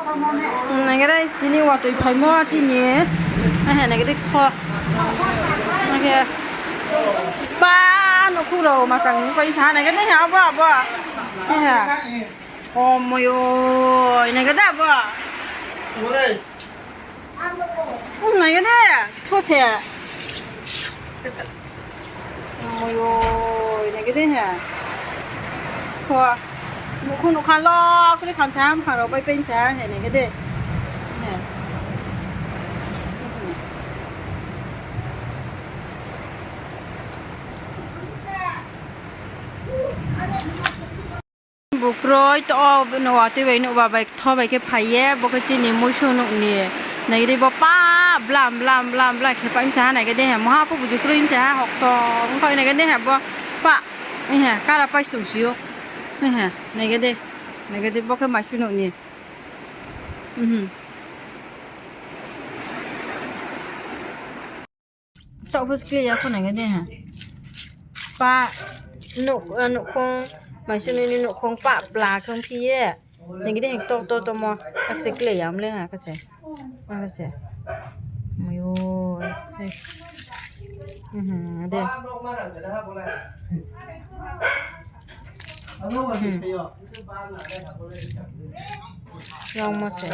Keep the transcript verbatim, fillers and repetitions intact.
Nai khe dei, tini watoi phaimo chini. Nai khe, nai khe dei tho. Nai khe, pa, nouhkhong rao ma tang pai sa, nai khe dei, abo, abo. Nai khe. O, moi o, nai khe dei, abo. Nai khe dei, tho se. Moi o, nai khe dei he. Kho. Nouhkhong nouhkhong lo, kri khan sa, mphang rao pai pai sa, he, nai khe dei. He. Bukroi to o, no watoi bai nouhba bai tho bai khe phai ye, bo khe chini muisu nouh ni. Nai khe dei bo pa, blam, blam, blam, blam khe pai msa ha, nai khe dei he, moha pho buju kroi msa ha, hokso, ongkha nai khe dei he, bo pa, nai he, kara pai sung si ou. Nai he, nai khe dei, nai khe dei, bo khe maisu nouh ni. Mhm. Taoh pho skle ya kho nai khe dei ha. Pa, nouh, nouhkhong, maisu ni nouhkhong pa pla khe ongphi ye. Nai khe dei ha to, to, to mo. Akse kle ya mle ha kase. Akse. Moi o. Mhm, dei. Hmm. Rangmo se.